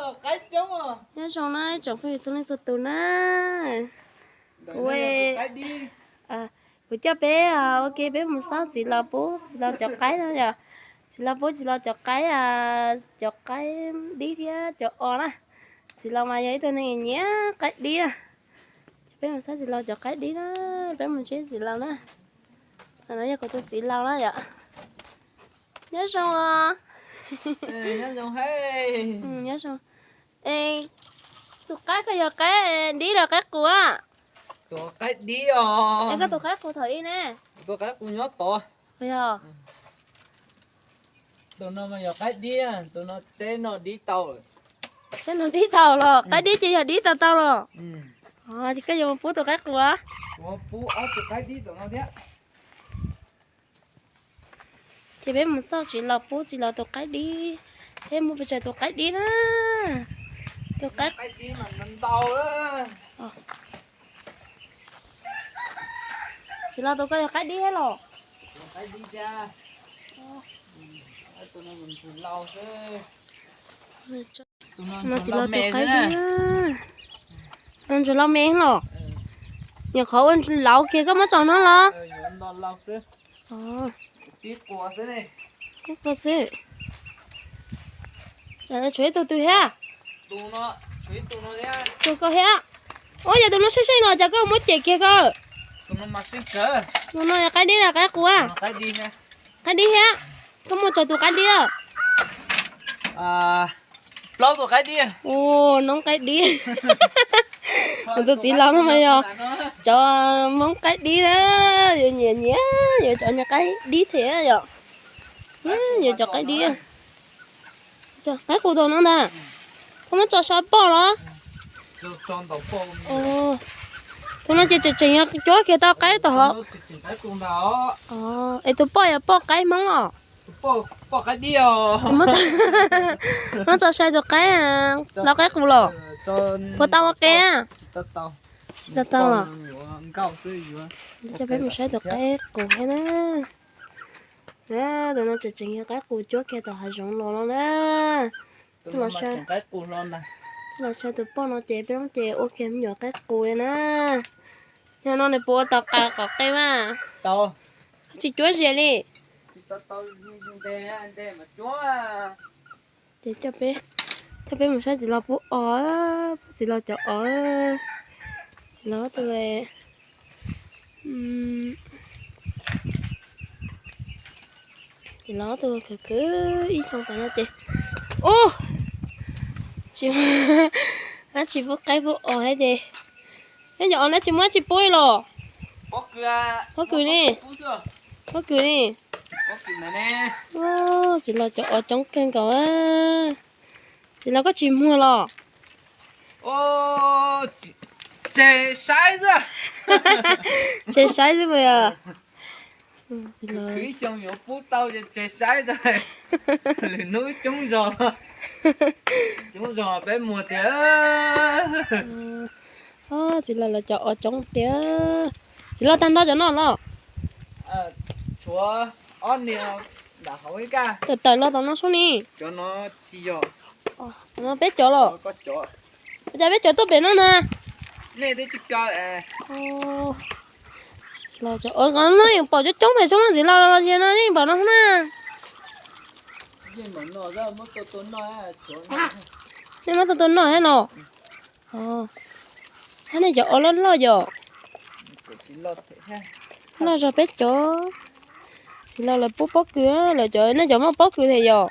Nyob zoo na tsoom phooj ywg txhua leej txhua tus na. Kuv, kuv coj peb ua ke peb mus xauj txiv laus pub txiv laus cov qaib no yom. Txiv laus pub txiv laus cov qaib, cov qaib dib thiab cov os na. Txiv laus mas yog ib tug neeg nyiam qaib dib na. Ces peb mus xauj txiv laus cov qaib dib na, peb mus ntsib txiv laus na. No yog kuv tus txiv laus na yom. Nyob zoo os. Nyob zoo. Es tus qaib koj yog qaib dib los qaib qus a? Tus qaib dib os. Es koj tus qaib qus thaum ub ne? Tus qaib qus nyob tod. Yog. Tus no mas yog qaib dib, tus no teb no dib tau. Teb no dib tau los, qaib dib ces yog dib tau tau los. Ces koj yuav mus pub tus qaib qus a? Pub ob tus qaib dib tom no thiab. Ces peb mus xauj txiv laus pub txiv laus tus qaib dib, peb mus pes tsawg tus qaib dib na. Tus qaib, qaib dib mas ntau. Txiv laus tus koj yog qaib dib thiab los? No txiv laus tus qaib dib, no ntsuag lauj me los? Nyuam qhuav ua lauv kiag koj muab tso no los? Ib qho xwb. Tshuav ib tug twg thiab? Tus koj thiab. Ua yog tus no sib sib no cas koj muab cem kiag koj? Tus no yog qaib dib los qaib qus? Qaib dib thiab. Koj muaj tsawg tus qaib dib? Plaub tus qaib dib. Ua noob qaib dib. Kuv tus txiv laus no mas yog cov moob qaib dib na, yuav nyiam nyiam yuav cov qaib dib thiab yom. Yuav cov qaib dib. Qaib qus tau no ntag. Koj muab tso so poj los? Tus no ces tseem tseem yog cuab kiag tau qaib tom hov. Es tus poj yog poj qaib hmoob os. Muab tso saib tus qaib, lau qaib qus los? Puas tau ua ke? Tsis tau tau los? Coj peb mus saib tus qaib qus thiab na. Tus no tseem tseem yog qaib qus cuab kiag tom hav zoov los no na. Los saib tus poj no ces peb lub ces ua kiag me nyuam qaib qus li na. Yog no nws puas ua tau qab qos qe mas? Tsis cuab zias li. Ces coj peb, coj peb mus saib txiv laus pub os, pub txiv laus cov os. Txiv laus tus, txiv laus tus khwv khwv ib xyoo tas no ces, ub, tsis, tsis pub qaib pub os thiab ces, neb cov os neb tsis muab tsis pub los? Pob kws li, pob kws li. Txiv laus cov os coob kawg nkaus. Txiv laus koj tsis muag los? Tseg saib xwb. Tseg saib xwb puas yog? Khwv xyoo yuav pub tau ces tseg saib. Lwm hnub coob zog, coob zog peb muag tiag. Txiv laus lawv cov os coob tiag. Txiv laus tag nrho cov no los? Tshuav ob niag nram hauv ib kaj. Tawm tawm los tom no sub ni. Cov no tsis yog. No peb cov los? Ua cas peb cov tuaj pem no na? Nej twb tsis kawg. Txiv laus cov os no yeej pom coob coob pem tsob no txiv laus los ces no yeej pom no na. Nej muab tuaj tua noj thiab no? Hab nej cov os loj loj yom? Loj zog peb cov. Txiv laus lawv pub pob kws, lawv cov, nej cov muaj pob kws thiab yom?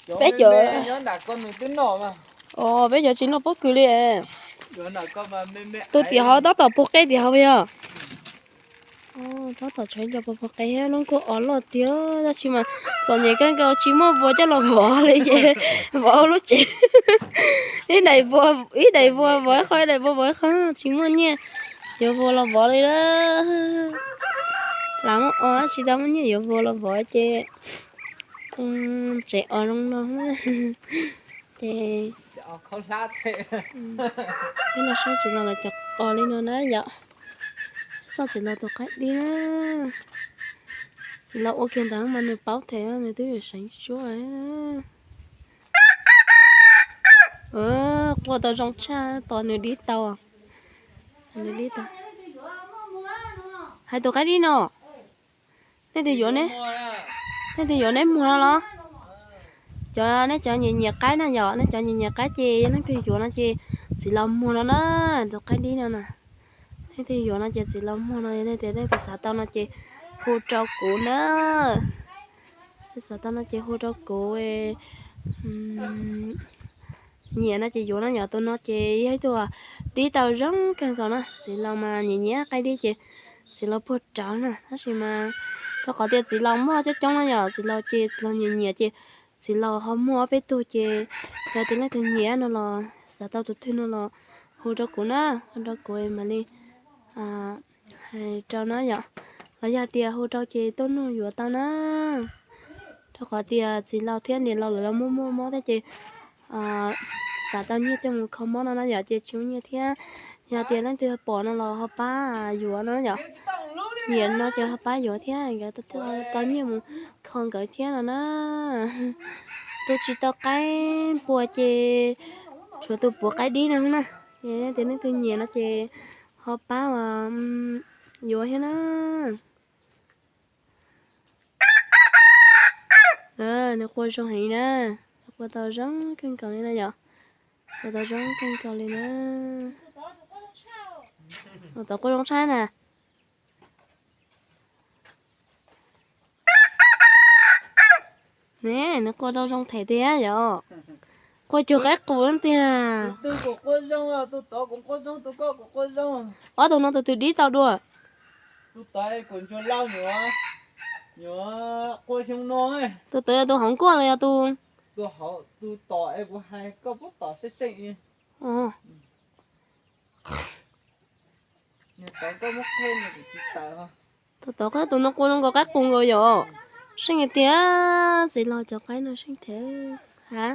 Peb cov, os peb cov tsis noj pob kws li. Tus tim hauv tab tom puag qe tim hauv yog. Tab tom tshav nco puag puag qe thiab, lub nkuaj os loj tiag. Tab sis mas txom nyem kawg nkaus tsis muaj vuas coj los vov li ces vov lub tsev. Ib daim vuas, ib daim vuas vov ib qho, ib daim vuas vov ib qho, tsis muaj nyiaj yuav vuas los vov li. Lam muaj os tsis tau muaj nyiaj yuav vuas los vov ces tsev os zoo no ces. Peb los saib txiv laus lawv cov os li no na yom. Xauj txiv laus tus qaib dib na. Txiv laus ua kiag ntawd mas nws paub thiab, nws twb yuav seev suab. Quaj tau zoo tshaj, tos nws dib tau. Nws dib tau. Hais tus qaib dib no, nej twg yuav ne? Nej twg yuav neb muag no los? Cov nej cov nyiam nyiam qaib na yom, nej cov nyiam nyiam qaib ces yog leej twg yuav no ces txiv laus muag no na, tus qaib dib no na. Leej twg yuav no ces txiv laus muag no, yog leej twg, leej twg xav tau no ces hu rau kuv na. Xav tau no ces hu rau kuv. Nyiam no ces yuav no yom, tus no ces yog ib tug dib tau zoo kawg nkaus na. Txiv laus mas nyiam nyiam qaib dib ces txiv laus puag rawv na, tab sis mas rau qhov tias txiv laus muaj coob coob no yom, txiv laus ces txiv laus nyiam nyiam ces txiv laus ho muag ob peb tug ces yog tias leej twg nyiam no los xav tau tus twg no los hu rau kuv na, hu rau kuv mam li hais rau na yom. Los yog tias hu rau ces tuaj nug yuav tau na. Rau qhov tias txiv laus thiab niam laus lawv los muaj muaj mob thiab ces xav tau nyiaj coj mus kho mob no na yom, ces tsis muaj nyiaj thiab. Yog tias leej twg pom no los ho pab yuav no yom. Nyiam no ces ho pab yuav thiab, nkawd thiaj tau nyiaj mus kho nkawd thiab no na. Tus tsis tau qaib puas ces tshuav tus puav qaib dib no na. Ces tias leej twg nyiam no ces ho pab yuav thiab na. Nws quaj zoo heev na, nws quaj tau zoo kawg nkaus li na yom. Quaj tau zoo kawg nkaus li na. Tau quaj zoo tshaj na. Ne, nws quaj tau zoo them tiag yom. Quaj cuag qaib qus tiag. Ob tug no tus twg dib tau dua? Tus tod yog tus hauv nkuaj los yog tus? Tus tod, tus no quaj zoo nkaus qaib qus nkaus yom. Seej tiag, txiv laus cov qaib no seej thiab. Ha?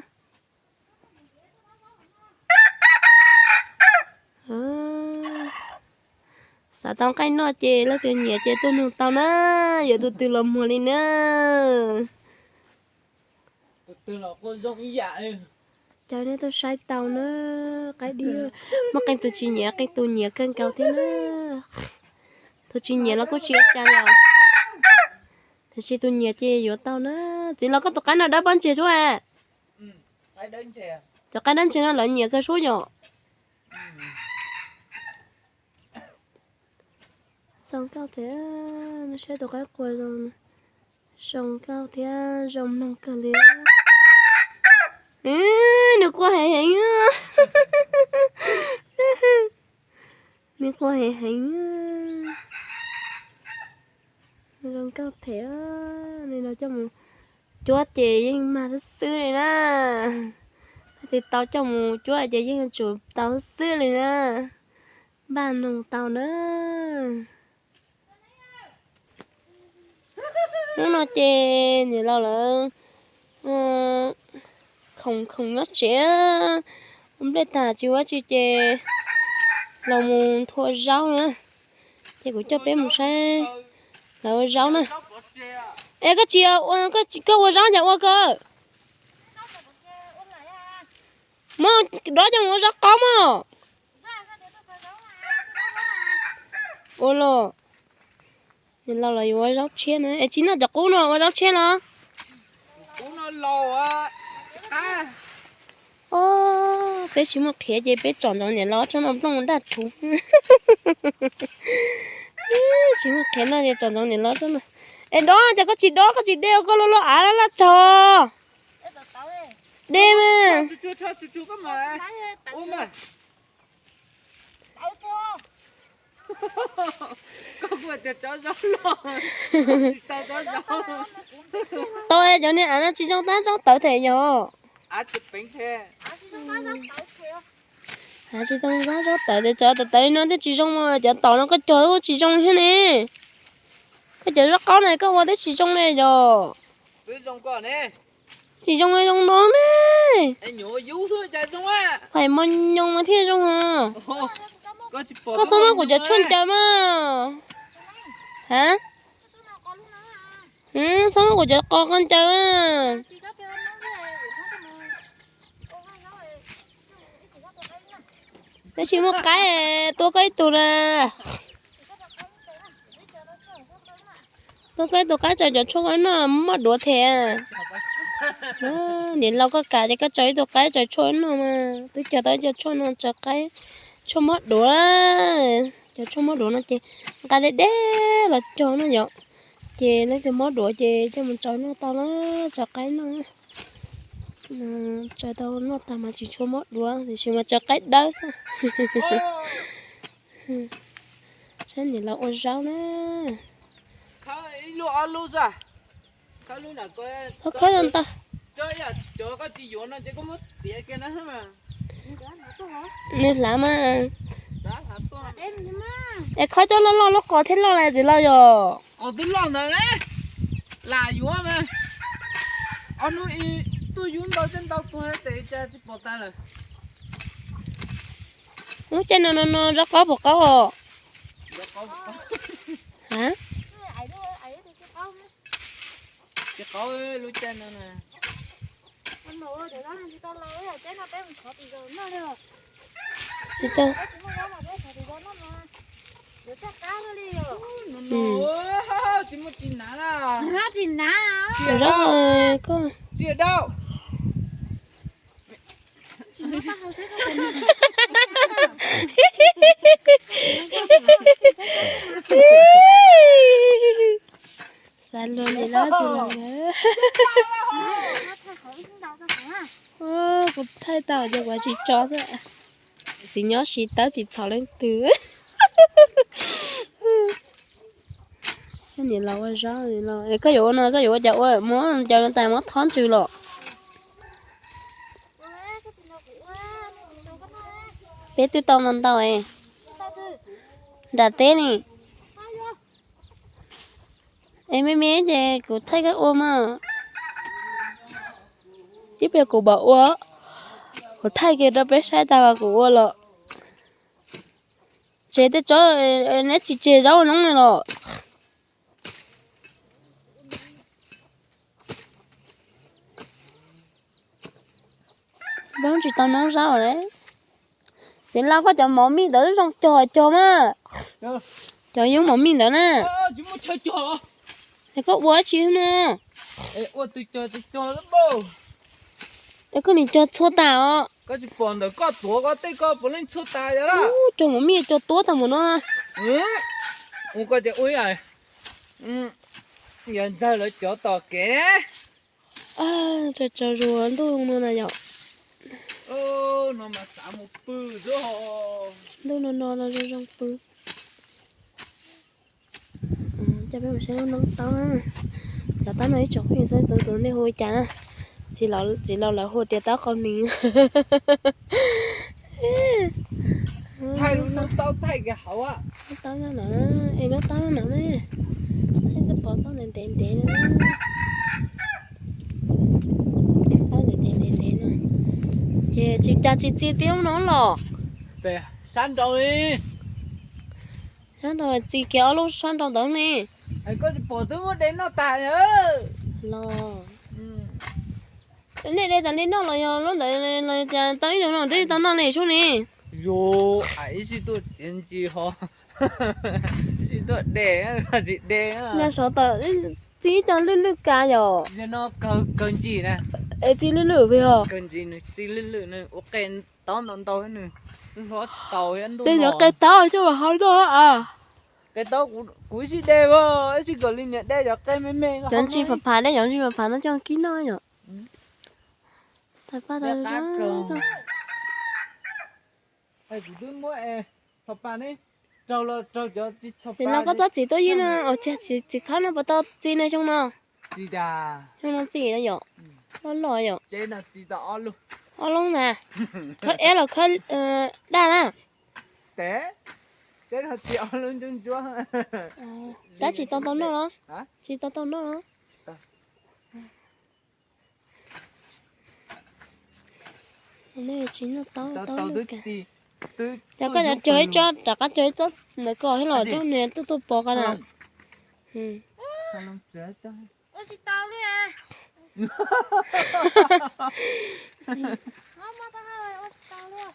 Xav tau nqaij noj ces leej twg nyiam ces tuaj nug tau na, yuav tus twg los muag li na. Caw nej tuaj saib tau na, qaib dib muaj qee tus tsis nyiam, qee tus nyiam kawg nkaus thiab na. Tus tsis nyiam los kuj tsis ua cas os, tiam sis tus nyiam ces yuav tau na. Txiv laus, koj tus qaib no dawb paug ntseg sub. Cov qaib dawb ntseg no lawv nyiam kawg sub yom. Zoo nkauj thiab, saib tus qaib qua zoo, zoo nkauj thiab zoo mloog kawg li. Nws quaj heev heev, nws quaj heev heev. Zoo nkauj thiab, li no coj mus cuab ces yeej mag xwb xwb li na. Tig tau coj mus cuab ces yeej tsum tau xwb xwb li na. Npaj noog tau na. Hnub no ces niam laus lawv khoom khoom nyob tsev, ua nplej tag tsis ua tsi ces los mus nthua zaub na. Ces kuv coj peb mus saib lawv ua zaub na. Es koj tsis, koj ua zaub cas ua kawg? Muab dob coj mus ua zaub qaub mog. Ua los, niam laus los yuav ua zaub tshiab na. Es tsis noj cov qub no ua zaub tshiab los? Peb tsis muaj qhiav ces peb tsom ntsoov niam laus tsob no nplooj daj rhuv. Tsis muaj qhiav no ces tsom ntsoov niam laus tsob no. Es dob cas koj tsis dob, koj tsis de ua koj lub lub av laj laj tsog. De mas. Tau cov niag av no tsis zoo tab zaub tawv them yog. Av tsis tau tab zaub tawv, cov tawv tawv li no thiaj tsis zoo mas cov tom no koj cog twb tsis zoo thiab ne. Koj cov zaub qaub na koj ua twb tsis zoo li yog. Tsis zoo li zoo no ne. Hais mos nyoos mas thiaj zoo os. Koj txhob muab kuv cov tshuaj ncaws mas. Ha? Txhob muab kuv cov qos koj ncaws mas. Tsis muaj qaib, tua koj ib tug na. Tua koj ib tug qaib tso cov tshuaj koj noj mob duav thiab. Niam laus koj kam ces koj tso ib tug qaib tso tshuaj noj mas twb cog tau ib co tshuaj no tso qaib, tshuaj mob duav. Cov tshuaj mob duav no ces nqa deb deb los cog no yom. Ces leej twg mob duav ces coj mus tso noj tau na, tso qaib noj. Tso tau noj tag mas tsis tshua mob duav tiam sis mas tso qaib dawb xwb. Saib niam laus ua zaub na. Khawb ntau. Nws hlav mas. Es khob cov loj loj lub qos thiab loj lawm txiv laus yom. Qos twb loj ntawd lam yuav mas. Ob hnub ib tuj yub ntau coj ntau tuag tes cas tsis pom tas lawm. Lub caij no no no zaub qaub puas qaub os? Tsis qaub lub caij no na. Tsis tau. Tsis muaj tsis hnav na. Zaub koj. Xav luag li los tsis luag. Kuv thaij tau ces kuv tsis tso xwb. Txiv nyob siv tawb tsis txhom leej twg. Niam laus ua zaub, koj yuav ua no koj yuav ua cas ua, muab cov no tas muab thob ntsws los. Peb twb tau ntau ntau es nram teb ne. Es me me ces kuv thaij koj ua mas. Ib pliag kuv mam ua, kuv thaij kiag rau peb saib tas mas kuv ua los. Tseg tej tsob, neb tsis tseg zaub noob no los. Zaub tsis tau noob zaub lawm. Txiv laus koj cov mov mij ntawd zoo cog cog mas. Cov yub mov mij ntawd na. Es koj ua tsis no. Es koj nim cog txhua tas os. Koj tsis pom ntawm koj tuav koj tej koj puav leej txhua tas. Cog mov mij cog tuab tag mus no na. Ua koj ces ua ib yam ntxawg lawv cov tom kev. Tsaus tsaus zuag ntuj no na yom. Ntuj no no no zoo zoo pw. Coj peb mus saib lub noob taub na. Cov taub no ib tsoom phooj ywg txhua tus nej hu li cas na? Txiv laus lawv hu tias taub qau hneev. Noob taub no na, es noob taub no na, pom taub ntev ntev ntev no. Taub ntev ntev ntev ntev no. Ces tsis cas tsis txi tib lub noob los. Sab nraud li. Sab nraud txi kiag ob lub sab nraud ntawd ne. Koj tsis pom twb muab de noj tas los. Nej de tas li noj los yog lub ntawd los cas tau ib tug no twb tsis tau noj li sub ni. Yus ib sij tuaj txiav ntsis ho, ib sij tuaj de, tsis de. Nyob sov tawm txi ib co lwj lwj kav yom. Yog no kawg ntsis na. Es txi lwj lwj os. Kawg ntsis nws txi lwj lwj nws ua qe taub ntau ntau nws hlob tsis tau. Tej cov qe taub coj los hau noj a. Qe taub kuv ib sij de, ib sij kom li niam de cov qe me me. Cov ntsis phav phav de, cov ntsis phav phav no coj kib noj yom. Tag paj tag. Kuv twb muab txhos pas ne, raug los raug cov tsis txhos pas. Ces no koj txob txiv tuaj ywg no, txiv khawb no puas tau txi no xyoo no? Txi tas. Xyoo no txi no yom. Loj loj yom. Tsev no txi tau ob lub. Ob lub na. Khawb eb los khawb daj na. Tes, tsev no txi ob lub ntsuab ntsuab. Tab tsis tau tau noj los? Tsis tau tau noj los? Tsis noj taub, taub twb txi. Cov koj cog ib tsob rov qab cog ib tsob ntawd kom thiab los coj nws tuaj tuaj pov qab na.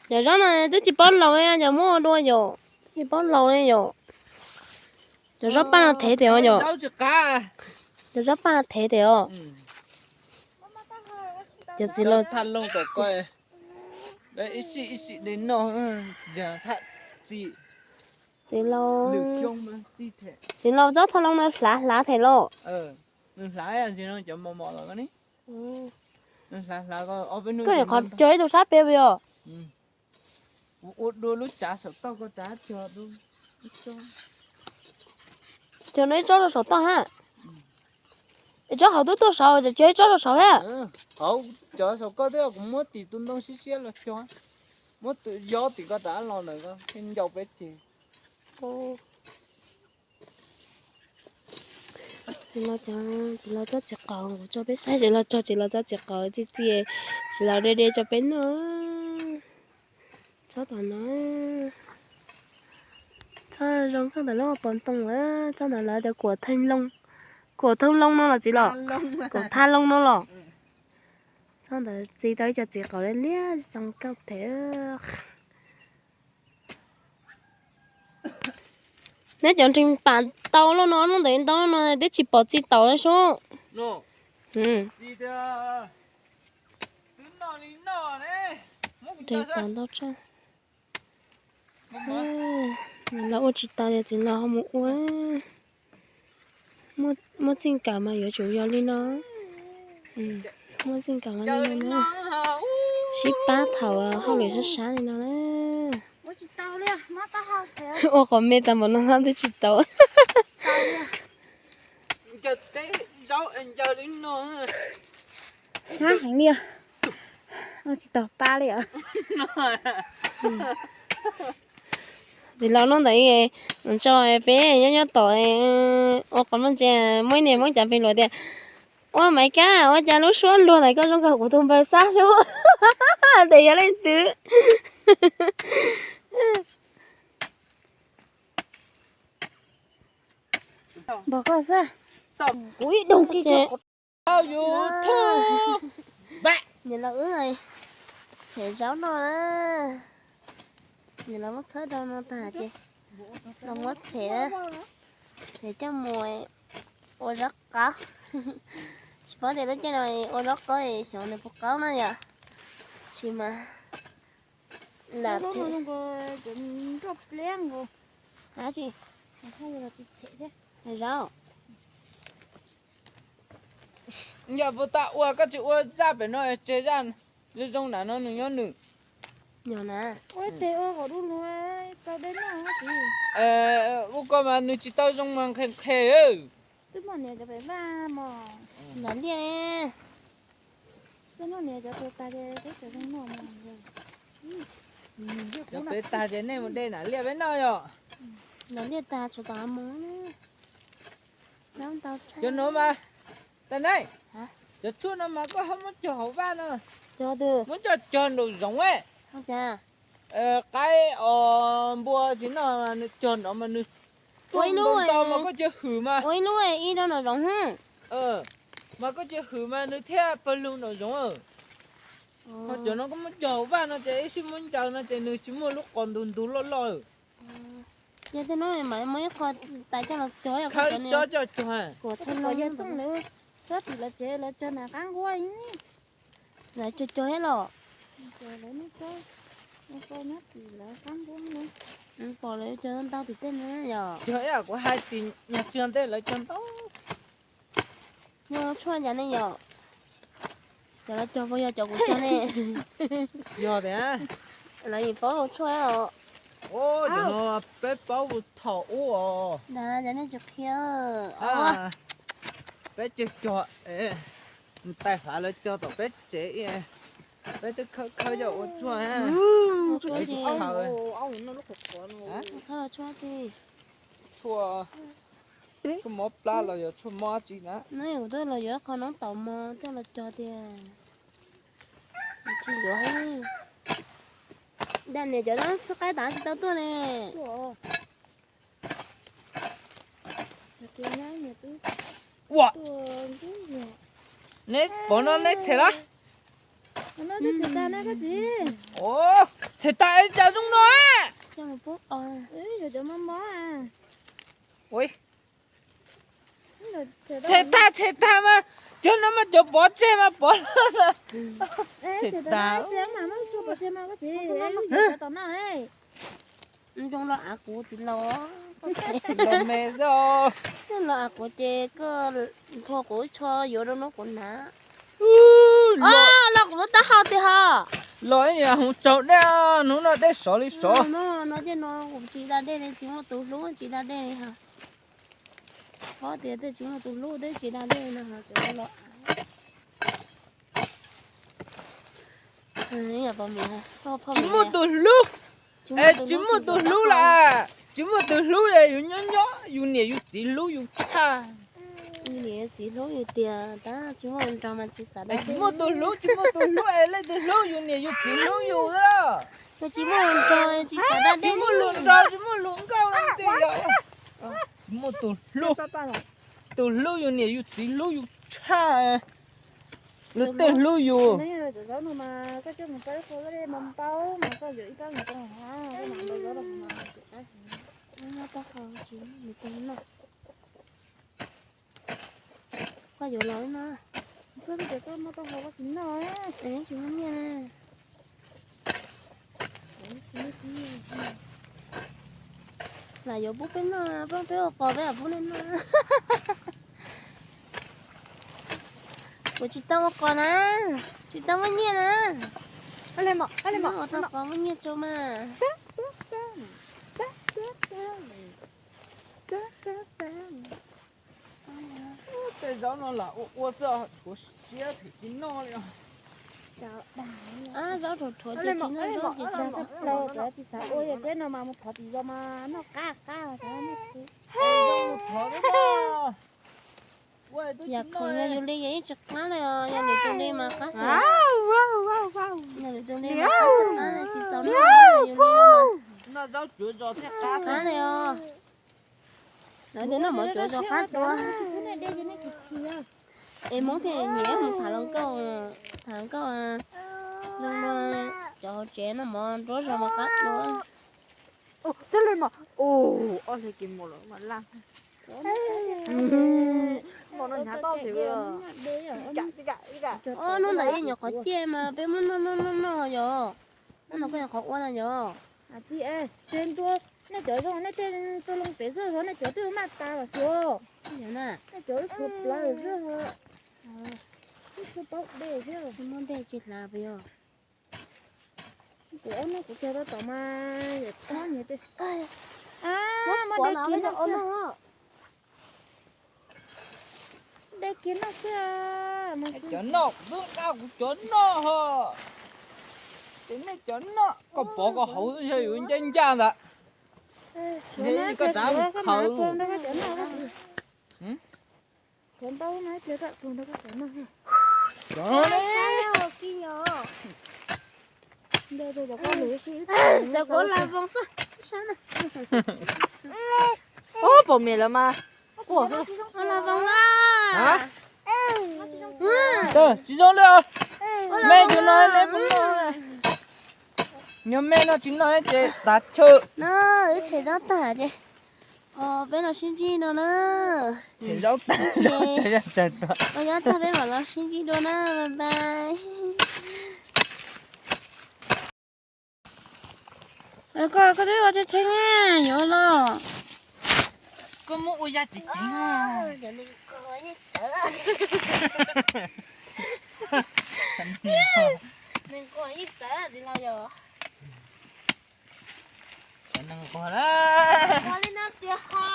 Cov zaub no twb tsis paub laus li, cov muab ua dua yom, tsis paub laus li yom. Cov zaub paj no thev tiag os yom. Cov zaub paj thev tiag os. Cov txiv laus, txiv laus, txiv laus tsob thaj loo no hlav hlav them lauj. Koj nyuam qhuav cog ib tug sab pem os. Kuv ua dua lub tsav saum toj, koj rov cog, cog no ib tsob rau saum toj hab. Ib tsob hauv tub tuaj saud, cog ib tsob rau saud hab. Hauv cov saum koj twb yog kuv muab tim tus ntoo siab siab los cog, muab tus yob tim koj rov los ntawm koj thiaj ncau peb ceg. Txiv laus, txiv laus tsob txiv qaub, kuv tso peb saib txiv laus tso, txiv laus tsob txiv qaub txi txi, txiv laus de de tso peb noj. Tsob tom no, tsob zoo nkauj ntawm lub hauv paus ntoo, tsob ntawd lawv tias kuam thaj loo, kuam thaj loo no los txiv los, kuam thaj loo no los. Tsob ntawd txi tau ib co txiv qaub liab liab zoo nkauj thiab. Neb cov nreeg pam tau loj no, hnub ntawd ntau loj no twb tsis pom txi taus li sub. Nreeg pam ntau tshaj. Los ua tsis tau tias txiv laus ho mus ua. Muaj txij nkawm mas yuav tsum yog li no. Muaj txij nkawm mas li no na. Sib pab thaum hauj lwm sab sab li no na. Ua qhov me tas npaum no twb tsis tau. Sab heev li os. Ua tsis tau pab li os. Txiv laus hnub ntawd tso peb nyob nyob tom ua qhov muag ntse, muaj ib niag Hmoob cas pes luag tias, ua Maiv Kab, ua cas lub suab luag ntawd koj zoo nkauj kuv tus npawg Xab Sub, tes yog leej twg? Npog koj xwb, kuv ib doog kiag. Niam laus wb txham zaub noj na. Niam laus muab txhawb rau no tag ces los muab txhem, txhem coj mus ua zaub qaub. Tsis paub tias lub caij no ua zaub qaub xyov nws puas qaub na yom. Tab sis mas lam txhem. Zaub. Yog puas tas ua koj tsis ua zaj pem no tseg zaj zoo zoo na no nws nyob nws. Ua koj mas nws tsis tau zoo mas qhe qhe. Twb muaj niam cov pem vaj mos. Los liaj, twb muaj niam cov pem tag ces twb tsis zoo noj mos. Cov pem tag ces nej mus de na liaj peb noj yom. Los liaj tag tshuav tom hav moos. Cov no mas, tas ne, cov tshuaj no mas koj ho muab cog hauv vaj no. Muab coj cog nraum zoov. Qaib os npua tsis noj mas nws cog nrov mas nws tuaj ntau ntau mas koj cia hwm mas. Ua ib lub ib rau nraum zoov. Mas koj cia hwm mas nws thiaj pawg lug nraum zoov. Ho cov no koj muab cog hauv vaj no ces ib sij muab ncaws no ces nws tsis muaj lub qos ntug ntug loj loj. Yog tej no mas muaj ib qho tais coj los cog, khawb tsob coj cog. Kuv thaij los yog txooj lawv tsob tim lawv tsev lawv cog nram qab nkuab. Lawv cog cog thiab los. Pom lawv cog ntau tim tej no yom. Cog ib yam kuv hais tim nyaj tsuag tej lawv cog ntau. Yog tshuaj cas ne yom? Cov lawv cog puas yog cov kuv cog ne? Yog tiag. Lawv yeej paub hau tshuaj os. Cov no peb paub thaum ub os. Cov nej tsis qhia. Peb cog cog, nws tais fav lawv cog tom peb tsev, peb twb khawb khawb coj ua tshuaj. Tshuaj, tshuaj mov plab los yog tshuaj mob dab tsi na. No kuv tuaj los yuav qho noob taum mos coj los cog tiag. Tsis yuav. Dab niag cov no xwb qaib tas tsis tau tuaj ne. Ua, neb pom no neb txhem lawm. Os, Tshem tag es cas zoo no a? Tshem tag tshem tag mas, cov no mas cov pov tseg mas pov lawm. Tshem tag. Zoo los av kuv txiv laus. Los me xwb. Los av kuv ces koj ntxhua kuv tsho yuav rau no kuv hnav. Los kuv lub taub hau tiag ho. Los ib niam hauv tsaus dej, hnub no dej sov li sov. No ces no kuv tsis da dej li, tsis muaj tus hlub tsis da dej li ho. Qhov tias tej tsis muaj tus hlub tej tsis da dej no ho. Tsis muaj tus hlub. Es tsis muaj tus hlub lawm. Tsis muaj tus hlub es yus nyob nyob yus niam yus txiv hlub yus tshaj. Niam txiv hlub yus tiag tab tsis muaj nrog mas tsis xav da. Tsis muaj tus hlub, tsis muaj tus hlub es leej twg hlub yus niam yus txiv hlub yus a? Tsis muaj nrog tsis xav da, tsis muaj lus nrog tsis muaj lus nkauj li tiag. Tsis muaj tus hlub, tus hlub yus niam yus txiv hlub yus tshaj. Lawv tej hlub yus. Koj yuav los no. Tsis muaj nyiaj na. Lam yuav pub peb noj, peb ua qos peb lam pub nej noj. Kuv tsis tau ua qos na, tsis tau muaj nyiaj na. Ua tau qos muaj nyiaj tso mas. Tej zaub no lam ua ua xwb, tshuav siab them tsis noj li. Zaub rhuav rhuav ces tsis noj zaub ces tsis xav ua, yog peb no mas mus thov tim zos mas noj qab qab. Yam khoom yog yus li yus yeej tsis qab li os, yog lwm tus li mas qab. Yog lwm tus li mas qab tsis qab li, tsis txaus noj yus li. Qab li os. Lawv tias noj mov tsuav zos qab dua. Es Hmoob thiaj nyiam mus tham hluas nkauj, tham hluas nkauj zoo no, cov hauv tsev noj mov nruab zos mas qab dua. Ob hle ces mus lawm mas laj. Mus no hnyav tau thiab. Hnub ntawd yeej nyuam qhuav ciaj mas peb muab noj noj noj noj yom. Hnub no koj nyuam qhuav ua no yom. Tsis, tseg ntua, nej cov zoo nej tej tua loo pem xwb, nej cov twb maj tas los xyov. Nej cov wb tshuav plawv xwb, wb tshuav paub dej thiab. Muab dej tsis hlav puas yog? Kuv ob hnub kuv cog tau tom mas yam txhob nyiam tej. Muab dej kiag noj xwb. Dej kiag noj xwb. Cov noj kuv twb nqa kuv cov noj ho. Ces nej cov noj koj pov koj hauv xwb yog yuav ncaj ncaj ntawd. Koj tsav hauv. Ub, pom mem lawm mas. Quaj xwb. Tsis zoo li os. Me tus no ne puas noj? Nyob me no tsis noj ces tav chawj. No wb tshem zaub tag ces ho peb los sib ntsib dua na. Tshem zaub tag, zaub tag, zaub tag peb mam los sib ntsib dua na. Bye bye. Koj, koj twb ua tseeb tseeb yuav los. Koj muab ua yaj ceev ceev. Nees nquag yeej txawv txiv laus yom. Nees nquag na. Nquag li no tiag ho.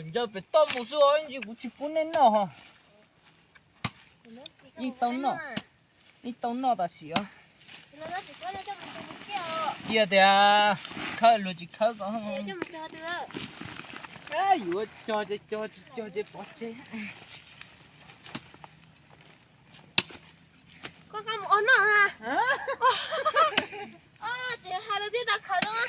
Ncaws pem toj mus xwb os, ib ntsis kuv tsis pub nej noj ho. Yeej tau noj, yeej tau noj tam sim os. Cia tias khawb luag tsis khawb ko. Yuav cog ces cog, tsis cog ces pov tseg. Koj nqa mus ua noj na. Tseem hais lus tib tau khaws rau.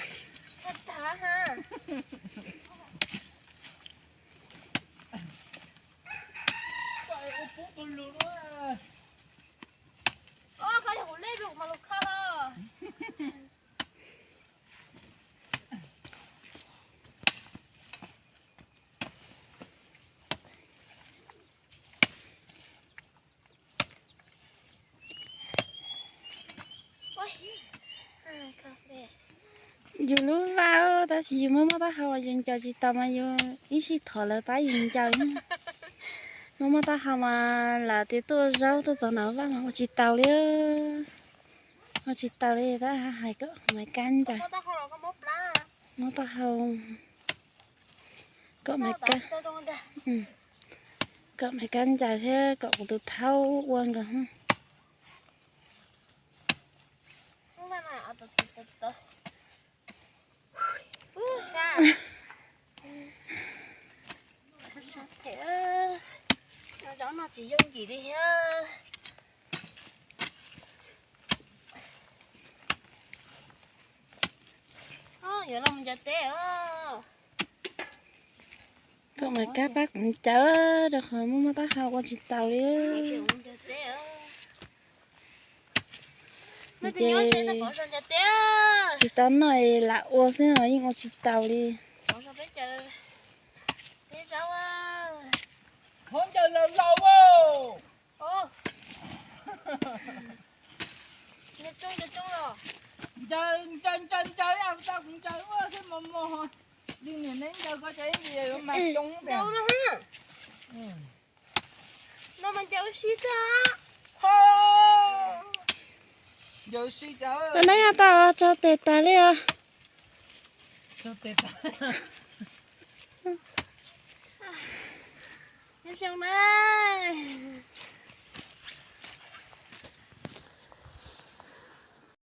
Yus lub vaj tab sis yus muaj muaj taub hau yus ncaws tsis taus mas yus ib sij thov lawv pab yus ncaws. Muaj muaj taub hau mas lam tias tuaj zaub tuaj txog nram vaj mas ua tsis taus li. Ua tsis taus li tab hais kom Maiv Kab ncaws. Muab taub hau kom Maiv Kab, kom Maiv Kab ncaws thiab kom kuv tus thaub ua nkaus. Zaub no tsis yooj yim li thiab. Yuav los mus ncaws teb os. Kom Maiv Kab pab kuv ncaws rau qhov muaj muaj taub hau ua tsis taus li. Tsis tau noj lam ua xwb yeej ua tsis taus li. Hov ncaws laus laus. Ncaws ncaws ncaws ncaws, tau kuv ncaws ua xwb mos mos. Li niam neb ncaws koj cov ib ntsis yuav mas coob tiag. No mas ncaws ua si xwb. Ncaws ua si cas. Tus neb yog tau tso tes tas li os. Tso tes tas. Nyob zoo na.